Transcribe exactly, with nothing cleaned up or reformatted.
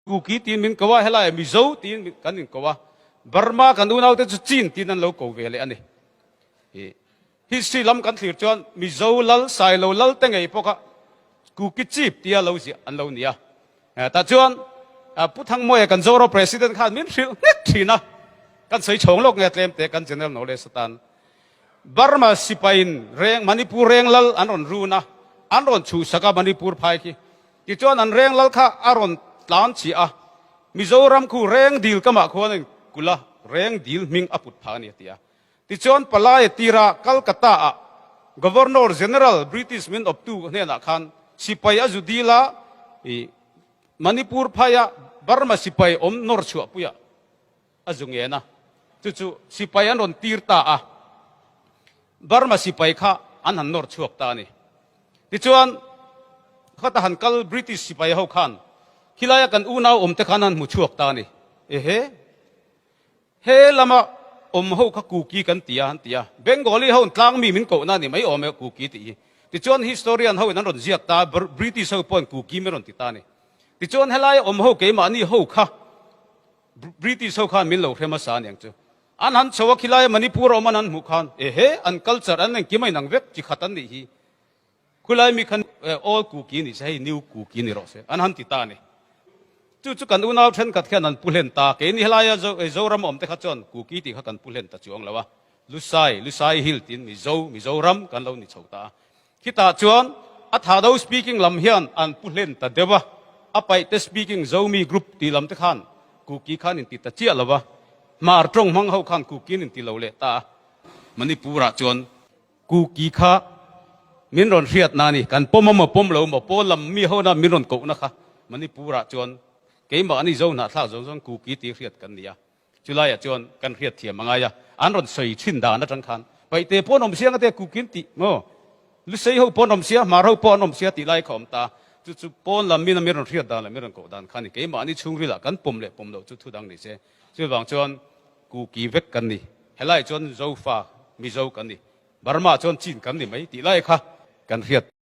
Kuki tin min kou a, helai Mizo tin min, kan in kou a. Burma kan unaute chu Chin tin an lo kou ve le ani. Hi, history lam kan thlir chuan Mizo lal, Sailo lal te ngei pawh kha Kuki chief tia lo ziah an lo ni a. Eh, tah chuan, ah, Pu Thangmawia kan Zoram president khan min hrilh nghet ṭhin a. Kan sawi chhawng lawk nge tlem te kan general knowledge atan. Burma sipaiin reng, Manipur reng lal an rawn run a, an rawn chhuhsak a Manipur phai khi. Tichuan an reng lal kha a rawn tlan chhi a. Mizoram khu reng dil kamah khuan a inkul a, reng dil hming a put phah a ni a ti a. Tichuan palai a tira Calcutta ah Governor General British min awptu hnenah khan sipai a zu dil a, i, Manipur phai a Burma sipai awm nawr chhuah puiah a zu ngen a. Chu chu sipai an rawn tir ta a. Burma sipai kha an han nawr chhuak ta a ni. Tichuan khata han kal British sipai ho khan, khilai a kan unau awm te khan an hmu chhuak ta a ni. Ehe. He lama awm ho kha Kuki kan ti a, an ti a. Bengali ho tlang mi min kohna ni mai awm e Kuki ti hi. Tichuan historian ho in an rawn ziak ta, Br-, British ho pawhin Kuki min rawn ti ta a ni. Tichuan helai a awm ho keimahni ho kha Br-, British ho khan min lo hre hmasa a ni ang chu. An han chho a khilai a Manipur a awm an han hmuh khan, ehe, an culture an engkim a inang vek chi khat an nih hi. Khulai mi khan, eh, old Kuki ni se, hei new Kuki ni rawh se. An han ti ta a ni. Chu chu kan unau ṭhenkhat khian an pu hlen ta. Keini helai a Zo, eh, Zoram awm te kha chuan Kuki tih kha kan pu hlen ta chuang lo a. Lusei, Lusei Hill tin Mizo, Mizoram kan lo ni chho ta a. Khitah chuan a Thadou speaking lam hian an pu hlen ta deuh a. A Paite speaking Zomi group tih lam te khan Kuki khan in ti ta chiah lo a. Hmar ṭawng hmang ho khan Kuki in ti lo leh ta a. Manipur ah chuan Kuki kha min rawn hriatna a ni, kan pawm a maw pawm lo maw, pawn lam mi hona min rawn kohna kha Manipur ah chuan keimahni Zo hnahthlak zawng zawng Kuki tih hriat kan ni a. Chulai ah chuan kan hriat thiam a ngai a, an rawn sawi ṭhin dan aṭang khan, Paite pawn awm si ang a te Kuki in tih maw, Lusei ho pawn awm si a, Hmar ho pawh an awm si a tih lai kha awm ta. Chu chu pawn lam min a min rawn hriat dan leh min rawn koh dan kha ni, keimahni chhungril ah kan pawm leh pawm lo chu thu dang ni se. Chuvang chuan Kuki vek kan ni, helai chuan Zofa, Mizo kan ni. Burma chuan Chin kan ni mai tih lai kha kan hriat.